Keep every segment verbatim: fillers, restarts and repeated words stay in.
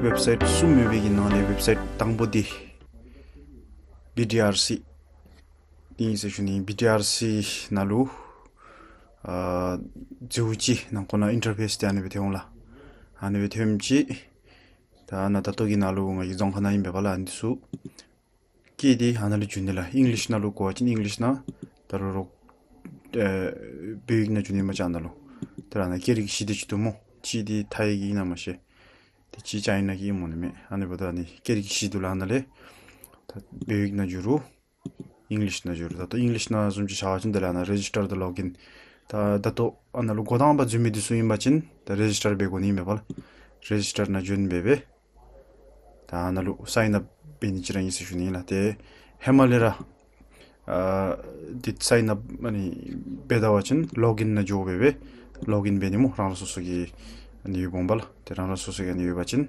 ཝེབ་སའིཊ་གསུམ་ཡོད་པའི་གི་ནང་ལས་ཝེབ་སའིཊ་དང་པོ་འདི་བི་ཌི་ཨར་སི་ཨིན་ཟེར་ཞུ་ནི། བི་ཌི་ཨར་སི་ནང་ལུ་ཨ་ཟེརཝ་ཅིག་ནང་ཁོ་ན་ཨིན་ཊར་ཕེསི་འདི་ཨ་ནི་སྦེ་ཐོན་འོང་ལགས། ཨ་ནི་སྦེ་ཐོནམ་ཅིག་ད་ནཱ་ད་ལྟོ་གི་ནང་ལུ་ང་གི་རྫོང་ཁ་ནང་ཨིན་པས་པ་ལགས། ཨ་ནི་ཚུ་སྐད་འདི་ཨ་ནཱ་ལུ་འགྱོ་ནི་ལགས། ཨིང་ལིཤ་ནང་ལུ་འགྱོ་བ་ཅིན་ཨིང་ལིཤ་ནང་། ད་རུང་རོགས་ཨེ་བོད་ཡིག་ནང་འགྱོ་ནི་ཨིན་པ་ཅིན་ཨ་ནཱ་ལུ། ད་རུང་ཨ་ནཱ་སྐད་རིགས་བཞི་དེ་ཅིག་འདུག་སྨོ། གཅིག་འདི་ཐའི་ཡིག་ཨིན་ན་མ་ཤེས། ཏེ་གཅིག་ཅའི་ནཱ་གི་ཨིནམ་འོང་ནི་མས། ཨ་ནི་འབདཝ་ད་ཨ་ནི་སྐད་རིགས་བཞི་འདུག་ལགས། ཨ་ནཱ་ལས་ད་བོད་ཡིག་ནང་འགྱོ་རུང་ཨིང་ལིཤ་ནང་འགྱོ་རུང་། ད་ལྟོ་ཨིང་ལིཤ་ནང་བཟུམ་ཅིག་བཞག་པ་ཅིན་དེ་ལས་ཨ་ནཱ་རེ་ཇིས་ཊར་དང་ལོག་ཨིན། ད་ད་ལྟོ་ཨ་ནཱ་ལུ་འགོ་དང་པ་འཛུལ་མི་འདི་ཚུ་ཨིན་པ་ཅིན་ད་རེ་ཇིས་ཊར་འབད་དགོ་ནི་མས་པ་ལགས། རེ་ཇིས་ཊར་ནང་འཛུལ་འབད་སྦེ་ད་ཨ་ནཱ་ལུ་སའིན་ཨཔ་འབད་ནི་ཅིག་ར་ཨིན་ཟེར་ཞུ་ནི་ལགས། ཏེ་ཧེ་མ་ལས་ར་ཨ་འདི་སའིན་ཨཔ་ཨ་ནི་འབད་ད་པ་ཅིན་ལོག་ཨིན་ནང་འགྱོ་སྦེ་སྦེ་ལོག་ཨིན་འབད་ནི་སྨོ། རང་རང་སོ་སོ་གི་ཨ་ནི་ཡོདཔ་འོང་པ་ལགས། ཏེ་རང་རང་སོ་སོ་གི་ཨ་ནི་ཡོད་པ་ཅིན་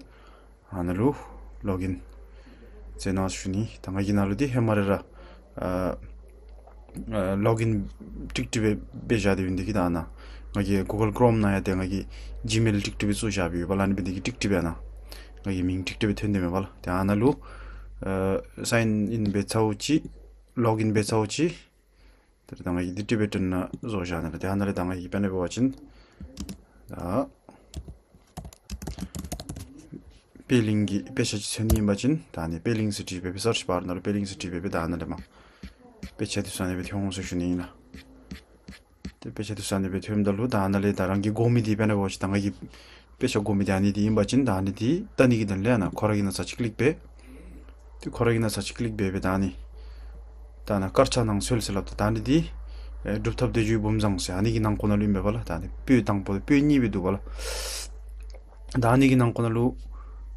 ཨ་ནཱ་ལུ་ལོག་ཨིན་མཛད་གནང་ཞུ་ནི། ད་ང་གིས་ནཱ་ལུ་འདི་ཧེ་མ་ལས་ར་ཨ་ཨ་ལོག་ཨིན་ཀྲིག་ཀྲི་སྦེ་འབད་བཞག་སྟེ་འབད་ནི་འདི་གིས་ད་ནཱ་ང་གིས་གུ་གཱལ་ཀྲོམ་ནང་ཡང་ཏེ་ང་གིས་ཇི་མེལ་ཀྲིག་ཀྲི་སྦེ་བཙུགས་བཞག་སྦེ་ཡོད་པ་ལགས། ཨ་ནི་འབད་ནི་འདི་གིས་ཀྲིག་ཀྲི་སྦེ་ཨ་ནཱ་ང་གི་མིང་ཀྲིག་ཀྲི་སྦེ་ཐོན་ཏེ་མེད་པ་ལགས། ཏེ་ཨ་ནཱ་ལུ་ཨ་སའིན་ཨིན་འབད་ཚརཝ་ཅིག་ལོག་ཨིན་འབད་ཚརཝ་ཅིག་ད་རེས་ད་ང་གིས་འདི་ཊི་བེ་ཊཱན་ནང་བཟོ་བཞག་ནི་ལགས། ཏེ་ཨ་ནཱ་ལས་ད་ང་གིས་དཔེར་ན་འབད་བ་ཅིན་ད་པད་གླིང་གི་དཔེ་ཆ་ཅིག་འཚོལ་ནི་ཨིན་པ་ཅིན་ད་ཨ་ནི་པད་གླིང་ཟེར་བྲིས་སྦེ་སྦེ་སརཆ་བཱར་ནང་ལུ་པད་གླིང་ཟེར་བྲིས་སྦེ་སྦེ་ད་ཨ་ནཱ་ལས་མར་དཔེ་ཆ་འདི་ཚུ་ཨ་ནི་སྦེ་ཐོན་འོང་ཟེར་ཞུ་ནི་ཨིན་ལགས། ཏེ་དཔེ་ཆ་འདི་ཚུ་ཨ་ནི་སྦེ་ཐོནམ་ད་ལུ་ད་ཨ་ནཱ་ལས་ད་རང་གིས་དགོ་མི་འདི་དཔེར་ན་འབད་བ་ཅིན་ད་ང་གིས་དཔེ་ཆ་དགོ་མི་འདི་ཨ་ནི་འདི་ཨིན་པ་ཅིན་ད་ཨ་ནི་འདི་བལྟ་ནི་གི་དོན་ལས་ཨ་ནཱ་ཁོ་ར་གི་ནང་ཚར་ཅིག་ཀི་ལིཀ་འབད། ཏེ་ཁོ་ར་གི་ནང་ཚར་ཅིག་ཀི་ལིཀ་འབད་སྦེ་ད་ཨ་ནི་ད་ནཱ་དཀར་ཆག་ནང་འཚོལ་ཟེར་སླབ་ད་ད་ཨ་ནི་འདི་ཨེ་སྒྲུབ་ཐབས་སྡེ་བརྒྱད་བུམ་བཟང་ཟེར་ཨ་ནི་གི་ནང་ཁོ་ན་ལུ་ཨིན་པས་པ་ལགས། ད་ཨ་ནི་པོད་དང་པོ་པོད་གཉིས་སྦེ་འདུག་པ་ལགས། ད་ཨ་ནི་གི་ནང་ཁོ་ན་ལུ་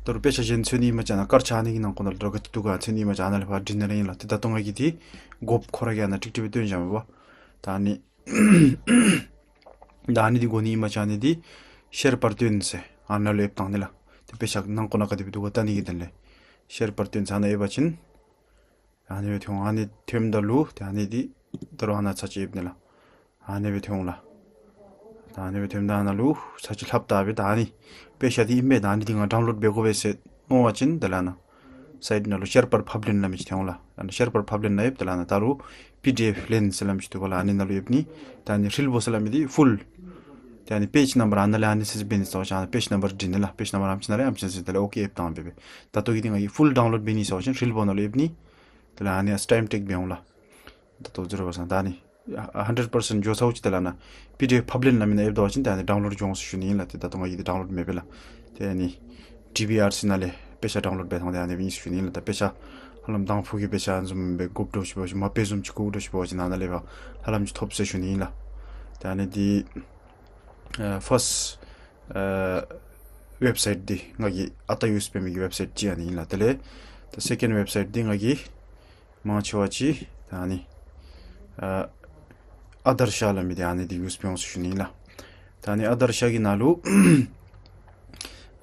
ད་རུང་དཔེ་ཆ་གཞན་འཚོལ་ནི་ཨིན་པ་ཅིན་ཨ་ནཱ་དཀར་ཆག་ཨ་ནི་གི་ནང་ཁོ་ན་ལུ་ད་རུང་ག་ཅི་འདུག་ག་འཚོལ་ནི་ཨིན་པ་ཅིན་ཨ་ནཱ་ལས་ཕར་འབྲི་ནི་ར་ཨིན་ལགས། ཏེ་ད་ལྟོ་ང་གིས་འདི་དགོཔ་ཁོ་ར་གིས་ཨ་ནཱ་ཀྲིག་ཀྲི་སྦེ་སྟོན་བཞག་མས་པ། ད་ཨ་ནི་ད་ཨ་ནི་འདི་དགོ་ནི་ཨིན་པ་ཅིན་ཨ་ནི་འདི་ཤེར་པར་སྟོན་ཟེར་ཨ་ནཱ་ལུ་ཨེབ་བཏང་ནི་ལགས། ཏེ་དཔེ་ཆ་ནང་ཁོ་ན་ག་དེ་སྦེ་འདུག་ག་བལྟ་ནི་གི་དོན་ལས་ཤེར་པར་སྟོན་ཟེར་ཨ་ནཱ་ཨེབ་པ་ཅིན་ཨ་ནི་སྦེ་ཐོན་འོང་། ཨ་ནི་ཐོནམ་ད་ལུ་ཏེ་ཨ་ནི་འདི་ད་རུང་ཨ་ནཱ་ཚར་ཅིག་ཨེབ་ནི་ལགས། ཨ་ནི་སྦེ་ཐོན་འོང་ལགས། ད་ཨ་ནི་སྦེ་ཐོནམ་ད་ཨ་ནཱ་ལུ་ཚར་ཅིག་ལྷབ་ད་སྦེ་ད་ཨ་ནི་དཔེ་ཆ་འདི་ཨིན་པས། ད་ཨ་ནི་འདི་ང་ཌའུན་ལོཌ་འབད་དགོ་པས་ཟེར་མནོ་བ་ཅིན་དེ་ལས་ཨ་ནཱ་སའིཌ་ནང་ལུ་ཤེར་པར་ཕབ་ལེན་སླབ་མི་ཅིག་ཐོན་འོང་ལགས། ཨ་ནཱ་ཤེར་པར་ཕབ་ལེན་ནང་ཨེབ། དེ་ལས་ཨ་ནཱ་ད་རུང་པི་ཌི་ཨེཕ་ལེན་ཟེར་སླབ་མི་ཅིག་འདུག་པ་ལགས། ཨ་ནི་ནང་ལུ་ཨེབ་ནི། ད་ཨ་ནི་རིལ་བོ་ཟེར་སླབ་མི་འདི་ཕུལ། ཏེ་ཨ་ནི་པེཇ་ནམ་བར་ཨ་ནཱ་ལས་ཨ་ནི་ཚུ་འབད་ནི་ཟེར་བ་ཅིན་ཨ་ནཱ་པེཇ་ནམ་བར་འབྲི་ནི་ལགས། པེཇ་ནམ་བར་ཨམ་ཅིག་ནང་རེ་ཨམ་ཅིག་ནང་ཟེར་དེ་ལས་ཨོ་ཀེ་ཨེབ་བཏང་སྦེ་སྦེ། ད་ལྟོ་གི་འདི་ང་གིས་ཕུལ་ཌའུན་ལོཌ་འབད་ནི་ཟེར་བ་ཅིན་རིལ་བོ་ནང་ལུ་ཨེབ་ནི། དེ་ལས་ཨ་ནི་ཨ་སི་ཊའིམ་ཊེག་འབད་འོང་ལགས། ད་ལྟོ་ཟེར་བ་ཅིན་ད་ཨ་ནི་ཧན་ཌེཌ་པར་སེནཊ་འགྱོ་ཚརཝ་ཅིག་དེ་ལས་ཨ་ནཱ་པི་ཌི་ཨེཕ་ཕབ་ལེན་སླབ་མི་ནང་ཨེབ་ད་པ་ཅིན་ཏེ་ཨ་ནི་ཌའུན་ལོཌ་འགྱོ་འོང་ཟེར་ཞུ་ནི་ཨིན་ལགས། ཏེ་ད་ལྟོ་ང་གིས་འདི་ཌའུན་ལོཌ་མེད་པས་ལགས། ཏེ་ཨ་ནི་ཌི་བི་ཨར་སི་ནང་ལས་དཔེ་ཆ་ཌའུན་ལོཌ་འབད་ཐངས་འདི་ཨ་ནི་སྦེ་ཨིན་ཟེར་ཞུ་ནི་ཨིན་ལགས། ད་དཔེ་ཆ་ཧ་ལམ་དང་ཕུ་གི་དཔེ་ཆ་བཟུམ་སྦེ་དགོཔ་འདྲཝ་ཅིག་འབད་བ་ཅིན་མ་དཔེ་བཟུམ་ཅིག་དགོཔ་འདྲཝ་ཅིག་འབད་བ་ཅིན་ཨ་ནཱ་ལས་ཕར་ཧ་ལམ་ཅིག་ཐོབ་ཟེར་ཞུ་ནི་ཨིན་ལགས། ཏེ་ཨ་ནི་འདི་ཨ་ཕརསཊ་ཨ་ཝེབ་སའིཊ་འདི་ང་གིས་ཨ་རྟག་ཡུསི་འབད་མི་གི་ཝེབ་སའིཊ་ཅིག་ཨ་ནི་ཨིན་ལགས། དེ་ལས་ད་སེ་ཀེནཌ་ཝེབ་སའིཊ་འདི་ང་གིས་མང་ཆེ་བ་ཅིག་ད་ཨ་ནི་ཨ་ཨ་དར་ཤ་སླབ་མི་འདི་ཨ་ནི་འདི་ཡུསི་འབད་འོང་ཟེར་ཞུ་ནི་ཨིན་ལགས། ད་ཨ་ནི་ཨ་དར་ཤ་གི་ནང་ལུ་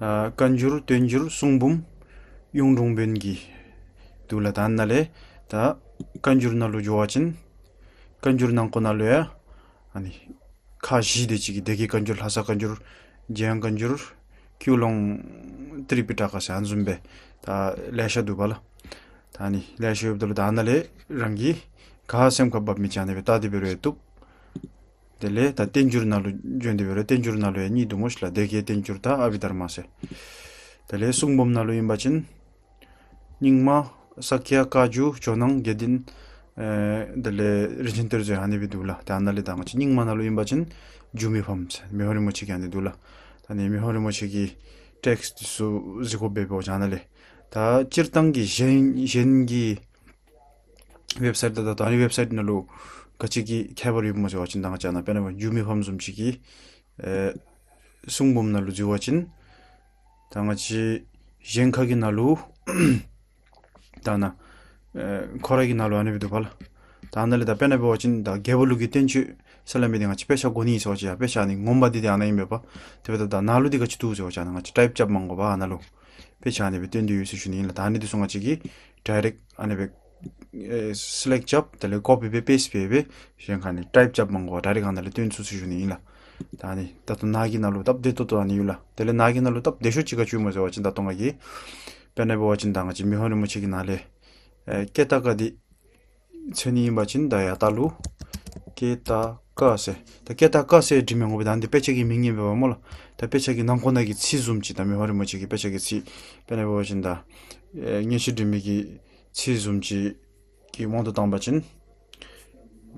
ཨ་བཀའ་འགྱུར་བསྟན་འགྱུར་གསུང་འབུམ་གཡུང་དྲུང་བོན་གྱི་འདུག་ལགས། ད་ཨ་ནཱ་ལས་ད་བཀའ་འགྱུར་ནང་ལུ་འགྱོ་བ་ཅིན་བཀའ་འགྱུར་ནང་ཁོ་ན་ལུ་ཡང་ཨ་ནི་ཁག་བཞི་དེ་ཅིག་གི་སྡེ་དགེ་བཀའ་འགྱུར་ལྷ་ས་བཀའ་འགྱུར་རྒྱལ་ཡོངས་བཀའ་འགྱུར་ཀུན་སློང་ཏྲི་པི་ཊ་ཀ་ཟེར་ཨ་ནི་བཟུམ་སྦེ་ད་ལེ་ཤ་འདུག་པ་ལགས། ད་ཨ་ནི་ལེ་ཤ་ཡོདཔ་ད་ལུ་ད་ཨ་ནཱ་ལས་རང་གི་ག་སེམས་ཁར་འབབ་མི་ཅིག་ཨ་ནི་སྦེ་བལྟ་སྟེ་འབད་རུང་ཡང་བཏུབ། དེ་ལས་ད་བསྟན་འགྱུར་ནང་ལུ་བྱོན་ཏེ་འབད་རུང་བསྟན་འགྱུར་ནང་ལུ་ཡང་གཉིས་འདུག་སྨོ་ཤིག་ལགས། སྡེ་དགེ་བསྟན་འགྱུར་དང་ཨ་བྷི་དྷརྨ་ཟེར། དེ་ལས་གསུང་འབུམ་ནང་ལུ་ཨིན་པ་ཅིན་རྙིང་མ་ས་སྐྱ་བཀའ་འགྱུར་ཇོ་ནང་དགེ་ལྡན་ཨེ་དེ་ལས་རིན་ཆེན་གཏེར་མཛོད་ཨ་ནི་སྦེ་འདུག་ལགས། ད་ཨ་ནཱ་ལས་ད་ང་བཅས་རྙིང་མ་ནང་ལུ་ཨིན་པ་ཅིན་འགྱུར་མེད་ཕམ་ཟེར་མི་ཕམ་རིན་པོ་ཆེ་གི་ཨ་ནི་འདུག་ལགས། ད་ཨ་ནི་མི་ཕམ་རིན་པོ་ཆེ་གི་ཊེགསི་འདི་ཚུ་གཟིགས་དགོཔ་འབད་བ་ཅིན་ཨ་ནཱ་ལས། ད་སྤྱིར་བཏང་གི་གཞན་གཞན་གྱི་ཝེབ་སའིཊ་དང་ད་ལྟོ་ཨ་ནི་ཝེབ་སའིཊ་ནང་ལུ་ག་ཅི་གི་ཁྱད་པར་ཡོདཔ་སྨོ་ཟེར་བ་ཅིན་ད་ང་བཅས་ཨ་ནཱ་དཔེར་ན་འགྱུར་མེད་ཕམ་བཟུམ་ཅིག་གིས་ཨེ་གསུང་འབུམ་ནང་ལུ་འཛུལ་བ་ཅིན་ད་ང་བཅས་གཞན་ཁ་གི་ནང་ལུ་ད་ནཱ་ཨེ་ཁོ་ར་གི་ནང་ལུ་ཨ་ནི་སྦེ་འདུག་པ་ལགས། ད་ཨ་ནཱ་ལས་ད་དཔེར་ན་འབད་བ་ཅིན་ད་རྒྱལ་པོ་ལུགས་ཀྱི་བསྟན་བཅོས་ཟེར་སླབ་མི་འདི་ང་བཅས་དཔེ་ཆ་དགོ་ནི་ཟེར་བ་ཅིན་ཡང་དཔེ་ཆ་ཨ་ནི་ངོ་མ་འདི་འདི་ཨ་ནཱ་ཨིན་པས་པ། དེ་འབདཝ་ད་ད་ནང་ལུ་འདི་ག་ཅི་འདུག་ཟེར་བ་ཅིན་ང་བཅས་ཊའིཔ་རྐྱབ་མ་དགོ་པར་ཨ་ནཱ་ལུ་དཔེ་ཆ་ཨ་ནི་སྦེ་སྟོན་ཏེ་ཡོད་ཟེར་ཞུ་ནི་ཨིན་ལགས། ད་ཨ་ནི་འདི་ཚུ་ང་བཅས་ཀྱིས་ཌའི་རེཀཊ་ཨ་ནི་སྦེ་ ཨེ་སི་ལེཀཊ་རྐྱབ། དེ་ལས་ཀོ་པི་འབད་པེསཊ་འབད་འབད་གཞན་ཁར་ནི་ཊའིཔ་རྐྱབ་མ་དགོ་པར་ཌའི་རེཀཊ་ཨ་ནཱ་ལས་སྟོན་ཚུགས་ཟེར་ཞུ་ནི་ཨིན་ལགས། ད་ཨ་ནི་ད་ལྟོ་ནཱ་གི་ནང་ལུ་སྟབས་བདེ་ཏོག་ཏོ་ཨ་ནི་ཡོད་ལགས། དེ་ལས་ནཱ་གི་ནང་ལུ་སྟབས་བདེ་ཤོས་ཅིག་ག་ཅི་སྨོ་ཟེར་བ་ཅིན་ད་ལྟོ་ང་གིས་དཔེར་ན་འབད་བ་ཅིན་ད་ང་བཅས་མི་ཕམ་རིན་པོ་ཆེ་གི་ནང་ལས་ཨེ་ཀེ་ཏ་ཀ་འདི་འཚོལ་ནི་ཨིན་པ་ཅིན་ད་ཡར་ལྟག་ལུ་ཀེ་ཏ་ཀ་ཟེར། ད་ཀེ་ཏ་ཀ་ཟེར་འབྲི་མི་དགོ་པས། ད་འདི་དཔེ་ཆ་གི་མིང་ཨིན་པས་པ་སྨོ་ལགས། ད་དཔེ་ཆ་གི་ནང་ཁོག་ནང་གི་ཚིག་བཟུམ་ཅིག་ད་མི་ཕམ་རིན་པོ་ཆེ་གི་དཔེ་ཆ་གི་ཚིག་དཔེར་ན་འབད་བ་ཅིན་ད་ཨེ་མངོན་ཤེས་འབྲུ་མེད་ཀྱི་ཚིག་བཟུམ་ཅིག་གི་དབང་དུ་བཏང་པ་ཅིན་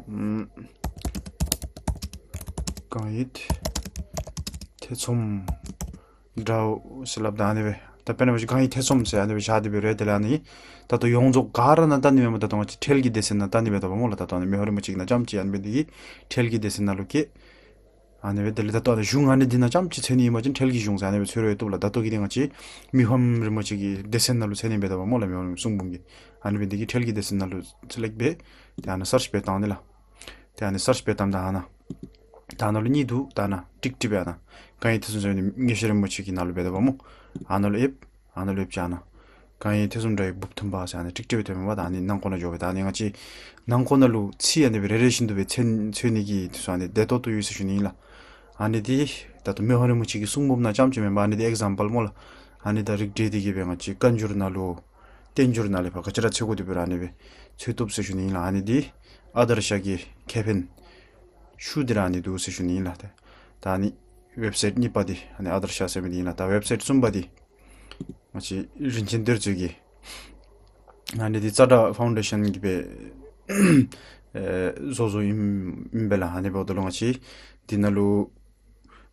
ཨམ་གང་ཡིད་ཐེ་ཚོམ་འདྲཝ་ཟེར་སླབ་ད་ཨ་ནི་སྦེ་ད་དཔེར་ན་འབད་བ་ཅིན་གང་ཡིད་ཐེ་ཚོམ་ཟེར་ཨ་ནི་སྦེ་བཞག་སྟེ་འབད་རུང་དེ་ལས་ཨ་ནི་ད་ལྟོ་ཡོངས་རྫོགས་ག་ར་ནང་བལྟ་ནི་མེན་པར་ད་ལྟོ་ང་བཅས་འཕྲེལ་གྱི་སྡེ་ཚན་ནང་བལྟ་ནི་འབད་དོ་པ་སྨོ་ལགས། ད་ལྟོ་ཨ་ནི་མི་ཕམ་རིན་པོ་ཆེ་གི་ནང་རྐྱངམ་ཅིག་ཨ་ནི་འབད་ནི་དེ་གིས་འཕྲེལ་གྱི་སྡེ་ཚན་ནང་ལུ་བཀལ། ཨ་ནི་སྦེ་དེ་ལས་ད་ལྟོ་ཨ་ནི་གཞུང་ཨ་ནི་འདི་ནང་རྐྱངམ་ཅིག་འཚོལ་ནི་ཨིན་པ་ཅིན་འཕྲེལ་གྱི་གཞུང་ཟེར་ཨ་ནི་སྦེ་འཚོལ་རུང་ཡང་བཏུབ་ལགས། ད་ལྟོ་གི་འདི་ང་བཅས་མི་ཕམ་རིན་པོ་ཆེ་གི་སྡེ་ཚན་ནང་ལུ་འཚོལ་ནི་འབད་དོ་པ་སྨོ་ལགས། མི་ཕམ་གསུང་འབུམ་གྱི་ཨ་ནི་འབད་ནི་དེ་གིས་འཕྲེལ་གྱི་སྡེ་ཚན་ནང་ལུ་སི་ལེཀཊ་འབད། དེ་ཨ་ནི་སརཆ་འབད་བཏང་ནི་ལགས། དེ་ཨ་ནི་སརཆ་འབད་བཏངམ་ད་ཨ་ནཱ་ད་ཨ་ནཱ་ལུ་གཉིས་འདུག། ད་ཨ་ནཱ་ཊིཀ་ཊིཀ་འབད་ཨ་ནཱ་གང་ཡིད་ཐེ་ཚོམ་ཟེར་མི་དངོས་ཤེས་རིན་པོ་ཆེ་གི་ནང་ལུ་འབད་དོ་པ་སྨོ། ཨ་ནཱ་ལུ་ཨེབ། ཨ་ནཱ་ལུ་ཨེབ་ཅི་ཨ་ནཱ་གང་ཡིད་ཐེ་ཚོམ་འདྲ་བའི་འབུཔ་ཐུམ་པ་ཟེར་ཨ་ནི་ཊིཀ་ཊིཀ་འབད་ཐོནམ་མས་པ། ད་ཨ་ནི་ནང་ཁོག་ནང་འགྱོ་སྦེ་ད་ཨ་ནི་ང་བཅས་ནང་ཁོག་ནང་ལུ་ཚིག་ཨ་ནི་སྦེ་རེ་རེ་བཞིན་དུ་སྦེ་འཚོལ་འཚོལ་ནི་གི་དུས་ཚོད་ཨ་ནི་བདེ་ཏོག་ཏོ་ཡོད་ཟེར་ཞུ་ནི་ཨིན་ལགས། ཨ་ནི་འདི་ད་ལྟོ་མི་ཕམ་རིན་པོ་ཆེ་གི་གསུང་འབུམ་ནང་རྐྱངམ་ཅིག་མེན་པར་ཨ་ནི་འདི་ཨིག་ཛམ་པཱལ་སྨོ་ལགས། ཨ་ནི་ད་རིགས་འགྲེ་འདི་གིས་སྦེ་ང་བཅས་བཀའ་འགྱུར་ནང་ལུ་བསྟན་འགྱུར་ནང་ལས་ཕར་ག་ཅི་ར་འཚོལ་དགོ་དེ་འབད་རུང་ཨ་ནི་སྦེ་འཚོལ་བཏུབ་ཟེར་ཞུ་ནི་ཨིན་ལགས། ཨ་ནི་འདི་ཨ་དར་ཤ་གི་ཁེ་ཕན་ཤུགས་འདི་ར་ཨ་ནི་འདུག་ཟེར་ཞུ་ནི་ཨིན་ལགས། ད་ཨ་ནི་ཝེབ་སའིཊ་གཉིས་པ་འདི་ཨ་ནི་ཨ་དར་ཤ་ཟེར་མི་འདི་ཨིན་ལགས། ད་ཝེབ་སའིཊ་གསུམ་པ་འདི་ང་བཅས་རིན་ཆེན་གཏེར་མཛོད་ཀྱི་ཨ་ནི་འདི་ཙ་དྲག་ཕའུན་ཌེ་ཤཱན་གྱིས་སྦེ་ཨེ་བཟོ་བཟོཝ་ཨིན་ཨིན་པས་ལགས། ཨ་ནི་འབདཝ་ད་ལུ་ང་བཅས་འདི་ནང་ལུ་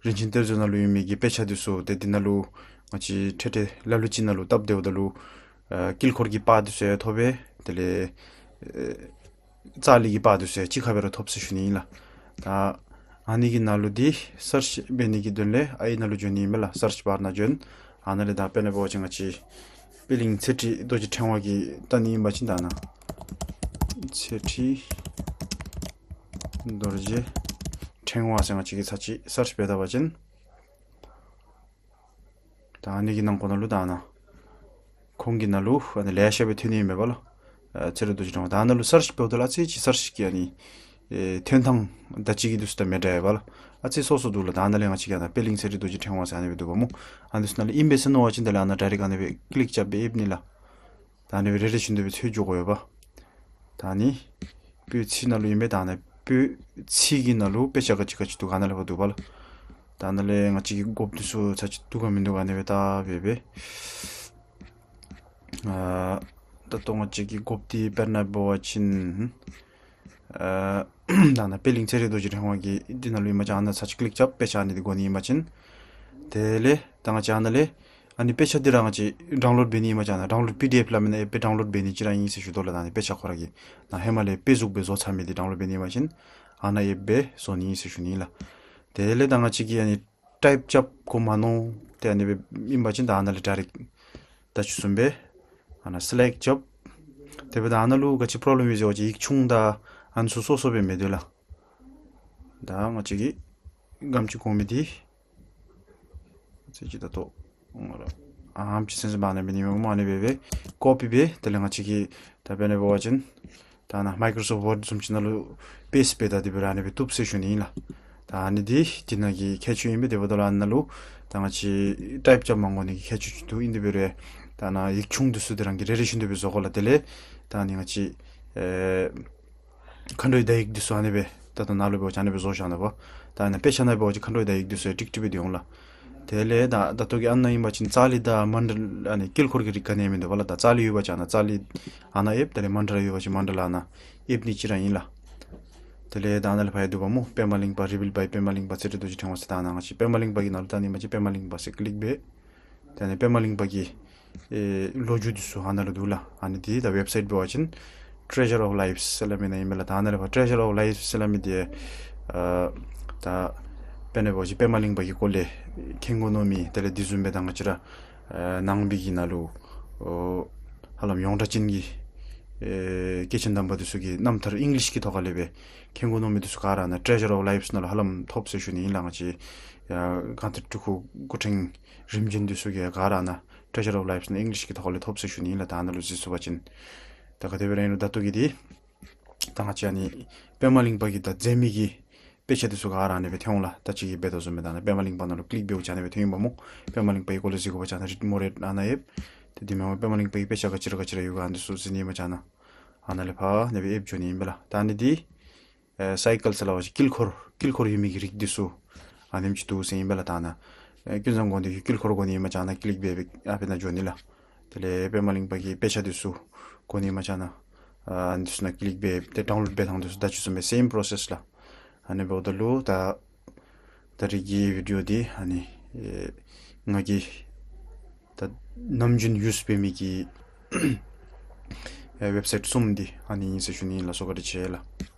རིན་ཆེན་གཏེར་མཛོད་ནང་ལུ་ཡོད་མི་གི་དཔེ་ཆ་འདི་ཚུ་ཏེ་འདི་ནང་ལུ་ང་བཅས་འཕྲལ་འཕྲལ་ལ་ལུ་ཅིག་ནང་ལུ་སྟབས་བདེཝ་ད་ལུ་ཨེ་དཀྱིལ་འཁོར་གྱི་པར་འདི་ཚུ་ཡང་ཐོབ་པས། དེ་ལས་ཨེ་ཙ་ལི་གི་པར་འདི་ཚུ་ཡང་གཅིག་ཁར་སྦེ་ར་ཐོབ་ཟེར་ཞུ་ནི་ཨིན་ལགས། ད་ཨ་ནི་གི་ནང་ལུ་འདི་སརཆ་འབད་ནི་གི་དོན་ལས་ཨའི་ནང་ལུ་འགྱོ་ནི་ཨིན་པས་ལགས། སརཆ་བར་ནང་འགྱོ། ཨ་ནཱ་ལས་ད་དཔེར་ན་འབད་བ་ཅིན་ང་བཅས་པད་གླིང་ཚེ་ཁྲིད་རྡོ་རྗེ་ཕྲེང་བ་གིས་བལྟ་ནི་ཨིན་པ་ཅིན་ད་ཨ་ནཱ་ཚེ་ཁྲིད་རྡོ་རྗེ་ཕྲེང་བ་ཟེར་ང་བཅས་ཀྱིས་ཚར་གཅིག་སརཆ་འབད་ད་པ་ཅིན་ད་ཨ་ནི་གི་ནང་ཁོག་ནང་ལུ་ད་ཨ་ནཱ་ཁོང་གི་ནང་ལུ་ཨ་ནི་ལེ་ཤ་སྦེ་ཐོན་ནི་ཨིན་པས་ལགས། ཨ་ཚེ་རིང་རྡོ་རྗེ་ཕྲེང་བ། ད་ཨ་ནཱ་ལུ་སརཆ་འབདཝ་ད་ལུ་ཨ་ཙི་ཅིག་སརཆ་གི་ཨ་ནི་ཨེ་ཐོན་ཐངས་ད་ཅི་གི་འདི་ཚུ་དང་མི་འདྲ་བས་ལགས། ཨ་ཙི་སོ་སོ་འདུག་ལགས། ད་ཨ་ནཱ་ལས་ང་བཅས་ཀྱིས་ཨ་ནཱ་པད་གླིང་ཚེ་རིང་རྡོ་རྗེ་ཕྲེང་བ་ཟེར་ཨ་ནི་སྦེ་འདུག་པ་སྨོ། ཨ་འདི་ཚུ་ནང་ལུ་ཨིན་པས་ཟེར་མནོ་བ་ཅིན་དེ་ལས་ཨ་ནཱ་ཌའི་རེཀཊ་ཨ་ནི་སྦེ་ཀི་ལིཀ་རྐྱབ་སྦེ་ཨེབ་ནི་ལགས། ད་ཨ་ནི་སྦེ་རེ་རེ་བཞིན་དུ་སྦེ་འཚོལ་འགྱོ་དགོ་པས། ད་ཨ་ནི་པོད་ཚིག་ནང་ལུ་ཨིན་པས། ད་ཨ་ནི་པོད་ཚིག་གི་ནང་ལུ་དཔེ་ཆ་ག་ཅི་ག་ཅི་འདུག་ག་ཨ་ནཱ་ལས་ཕར་འདུག་པ་ལགས། ད་ཨ་ནཱ་ལས་ང་བཅས་ཀྱི་དགོཔ་འདི་ཚུ་ཚར་གཅིག་འདུག་ག་མིན་འདུག་ག་ཨ་ནི་སྦེ་བལྟ་སྦེ་སྦེ། ཨ་ད་ལྟོ་ང་བཅས་ཀྱི་དགོཔ་འདི་དཔེར་ན་འབད་བ་ཅིན་ཨ་ད་ཨ་ནཱ་པད་གླིང་ཚེ་རིང་རྡོ་རྗེ་ཕྲེང་བ་གི་འདི་ནང་ལུ་ཨིན་པ་ཅིན་ཨ་ནཱ་ཚར་གཅིག་ཀི་ལིཀ་རྐྱབ། དཔེ་ཆ་ཨ་ནི་འདི་དགོ་ནི་ཨིན་པ་ཅིན། དེ་ལས་ད་ང་བཅས་ཨ་ནཱ་ལས་ཨ་ནི་དཔེ་ཆ་འདི་ར་ང་བཅས་ཌའུན་ལོཌ་འབད་ནི་ཨིན་པ་ཅིན་ཨ་ནཱ་ཌའུན་ལོཌ་པི་ཌི་ཨེཕ་སླབ་མི་ནང་ཨེབ་སྦེ་ཌའུན་ལོཌ་འབད་ནི་ཅིག་ར་ཨིན་ཟེར་ཞུ་དོ་ལགས། ད་ཨ་ནི་དཔེ་ཆ་ཁོ་ར་གི་ནང་ཧེ་མ་ལས་དཔེ་གཟུགས་སྦེ་བཟོ་ཚར་མི་འདི་ཌའུན་ལོཌ་འབད་ནི་ཨིན་པ་ཅིན་ཨ་ནཱ་ཨེབ་སྦེ་བཟོ་ནི་ཨིན་ཟེར་ཞུ་ནི་ཨིན་ལགས། དེ་ལས་ད་ང་བཅས་ཀྱིས་ཨ་ནི་ཊའིཔ་རྐྱབ་དགོ་མ་མནོ་སྟེ་ཨ་ནི་སྦེ་ཨིན་པ་ཅིན་ད་ཨ་ནཱ་ལས་ཌའི་རེཀཊ་ད་ཅི་བཟུམ་སྦེ་ཨ་ནཱ་སི་ལེཀཊ་རྐྱབ། དེ་འབདཝ་ད་ཨ་ནཱ་ལུ་ག་ཅི་པོརོབ་ལེམ་ཡོད་ཟེར་བ་ཅིན་ཡིག་ཆུང་དང་ཨ་ནི་ཚུ་སོ་སོ་སྦེ་མི་འདུག་ལགས། ད་ང་བཅས་ཀྱིས་ག་དེམ་ཅིག་དགོ་མི་འདི་ཚར་གཅིག་ད་ལྟོ་ཨ་ནེམ་ཅིག་སེམས་སུ་འབག་ནི་མེད་ནི་མས་སྨོ། ཨ་ནི་སྦེ་སྦེ་ཀོ་པི་འབད། དེ་ལས་ང་བཅས་ཀྱིས་ད་དཔེར་ན་འབད་བ་ཅིན་ད་ཨ་ནཱ་མའི་ཀོརོ་སོཕཊ་ཝརཌ་བཟུམ་ཅིག་ནང་ལུ་པེསཊ་འབད་ད་དེ་སྦེ་ར་ཨ་ནི་སྦེ་བཏུབ་ཟེར་ཞུ་ནི་ཨིན་ལགས། ད་ཨ་ནི་འདི་འདི་ནང་གི་ཁྱད་ཆོས་ཨིན་པས། དེ་འབདཝ་ད་ལུ་ཨ་ནཱ་ལུ་ད་ང་བཅས་ཊའིཔ་རྐྱབ་མ་དགོ་ནི་གི་ཁྱད་ཆོས་ཅིག་འདུག། ཨིན་དེ་འབད་རུང་ད་ཨ་ནཱ་ཡིག་ཆུང་འདི་ཚུ་འདི་རང་གིས་རེ་རེ་བཞིན་དུ་སྦེ་བཟོ་དགོ་ལགས། དེ་ལས་ད་ཨ་ནི་ང་བཅས་ཨེ་མཁའ་འགྲོའི་བརྡ་ཡིག་འདི་ཚུ་ཨ་ནི་སྦེ་ད་ལྟོ་ནཱ་ལུ་འབད་བ་ཅིན་ཨ་ནི་སྦེ་བཟོ་བཞག་ནུག་པ། ད་ཨ་ནི་དཔེ་ཆ་ནང་འབད་བ་ཅིན་མཁའ་འགྲོའི་བརྡ་ཡིག་འདི་ཚུ་ཡང་ཀྲིག་ཀྲི་སྦེ་འདི་འོང་ལགས། དེ་ལས་ད་ད་ལྟོ་གི་ཨ་ནཱ་ཨིན་པ་ཅིན་ཙཱ་ལི་དང་མཎྜལ་ཨ་ནི་དཀྱིལ་འཁོར་གྱི་རིགས་ག་ནི་ཡང་མིན་འདུག་པ་ལགས། ད་ཙཱ་ལི་ཡོད་པ་ཅིན་ཨ་ནཱ་ཙཱ་ལི་ཨ་ནཱ་ཨེབ། དེ་ལས་མཎྜལ་ཡོད་པ་ཅིན་མཎྜལ་ཨ་ནཱ་ཨེབ་ནི་ཅིག་ར་ཨིན་ལགས། དེ་ལས་ད་ཨ་ནཱ་ལས་ཕར་ཡང་འདུག་པ་སྨོ། པདྨ་གླིང་པ་རི་བིལ་བའི་པདྨ་གླིང་པ་ཚེ་རིང་རྡོ་རྗེ་ཕྲེང་བ་ཟེར། ད་ཨ་ནཱ་ང་བཅས་པདྨ་གླིང་པ་གི་ནང་ལུ་ད་ཨ་ནི་ཨིན་པ་ཅིན་པདྨ་གླིང་པ་ཟེར་ཀི་ལིཀ་འབད། ད་ཨ་ནི་པདྨ་གླིང་པ་གི་ཨེ་ལོ་རྒྱུས་འདི་ཚུ་ཨ་ནཱ་ལུ་འདུག་ལགས། ཨ་ནི་འདི་ད་ཝེབ་སའིཊ་འབད་བ་ཅིན་ཊེ་ཇར་ཨོཕ་ལའིཕ་ཟེར་སླབ་མི་ནང་ཨིན་པས་ལགས། ད་ཨ་ནཱ་ལས་ཕར་ཊེ་ཇར་ཨོཕ་ལའིཕ་ཟེར་སླབ་མི་འདི་ཨ་ད་དཔེར་ན་འབད་བ་ཅིན་པདྨ་གླིང་པ་གི་སྐོར་ལས་མཁྱེན་དགོ་མནོ་མི་དེ་ལས་འདི་བཟུམ་སྦེ་ད་ང་བཅས་ར་ཨ་ནང་པའི་གི་ནང་ལུ་ཨོ་ཧ་ལམ་ཡོངས་གྲགས་ཅན་གྱི་ཨེ་སྐྱེས་ཆེན་དམ་པ་འདི་ཚུ་གི་རྣམ་ཐར་ཨིང་ལིཤ་གི་ཐོག་ཁ་ལས་སྦེ་མཁྱེན་དགོ་མནོ་མི་འདི་ཚུ་ག་ར་ཨ་ནཱ་ཊེ་ཇར་ཨོཕ་ལའིཕ་ནང་ལུ་ཧ་ལམ་ཐོབ་ཟེར་ཞུ་ནི་ཨིན་ལགས། ང་བཅས་ཡར་གངས་ཐིབས་སྤྲུལ་སྐུ་སྐུ་ཕྲེང་རིམ་བྱོན་འདི་ཚུ་གིས་ག་ར་ཨ་ནཱ་ཊེ་ཇར་ཨོཕ་ལའིཕ་ནང་ཨིང་ལིཤ་གི་ཐོག་ལས་ཐོབ་ཟེར་ཞུ་ནི་ཨིན་ལགས། ད་ཨ་ནཱ་ལུ་གཟིགས་ཚུགས་པ་ཅིན། ད་ ད་ག་དེ་སྦེ་ར་ཨིན་རུང་ད་ལྟོ་གི་འདི་ད་ང་བཅས་ཨ་ནི་པདྨ་གླིང་པ་གིས་ད་མཛད་མི་གི་དཔེ་ཆ་འདི་ཚུ་ག་ར་ཨ་ནི་སྦེ་ཐོན་འོང་ལགས། ད་ཅི་གི་འབད་དོ་བཟུམ་སྦེ་ད་ནཱ་པདྨ་གླིང་པ་ནང་ལུ་ཀི་ལིག་འབདཝ་ཅིག་ཨ་ནི་སྦེ་ཐོན་ཡི་པ་སྨོ། པདྨ་གླིང་པ་གི་སྐོར་ལས་གཟིགས་དགོ་པ་ཅིན་ནཱ་རིཌ་མོར་ཨེཊ་ཨ་ནཱ་ཨེབ། ཏེ་དེ་མེན་པར་པདྨ་གླིང་པ་གི་དཔེ་ཆ་ག་ཅི་ར་ག་ཅི་ར་ཡོད་ག་ཨ་ནི་འདི་ཚུ་གཟིགས་ནི་ཨིན་པ་ཅིན་ནཱ་ཨ་ནཱ་ལས་ཕར་ཨ་ནི་སྦེ་ཨེབ་འགྱོ་ནི་ཨིན་པས་ལགས། ད་ཨ་ནི་འདི་ཨེ་སའི་ཀཱལ་ཟེར་སླབ་པ་ཅིན་དཀྱིལ་འཁོར་དཀྱིལ་འཁོར་ཡོད་མི་གི་རིགས་འདི་ཚུ་ཨ་ནེམ་ཅིག་འདུག་ཟེར་ཨིན་པས་ལགས། ད་ནཱ་ཨེ་ཀུན་བཟང་དགོངས་འདུས་ཀྱི་དཀྱིལ་འཁོར་དགོ་ནི་ཨིན་པ་ཅིན་ནཱ་ཀི་ལིག་འབད་འབད་ཨ་ཕི་ནང་འགྱོ་ནི་ལགས། དེ་ལས་པདྨ་གླིང་པ་གི་དཔེ་ཆ་འདི་ཚུ་དགོ་ནི་ཨིན་པ་ཅིན་ནཱ་ཨ་འདི་ཚུ་ནཱ་ཀི་ལིག་འབད་འབད་ཏེ་ཌའུན་ལོཌ་འབད་ཐངས་འདི་ཚུ་ད་ཅི་བཟུམ་སྦེ་སེམ་པྲོ་སེསི་ལགས། ཨ་ནི་འབདཝ་ད་ལུ་ད་ད་རིས་ཀྱི་བི་ཌིའོ་འདི་ཨ་ནི་ཨེ་ང་གིས་ད་ནམ་རྒྱུན་ཡུསི་འབད་མི་གི་ཨེ་ཝེབ་སའིཊ་གསུམ་འདི་ཨ་ནི་ཨིན་ཟེར་ཞུ་ནི་ཨིན་ལགས་སོ། བཀའ་དྲིན་ཆེ་ལགས།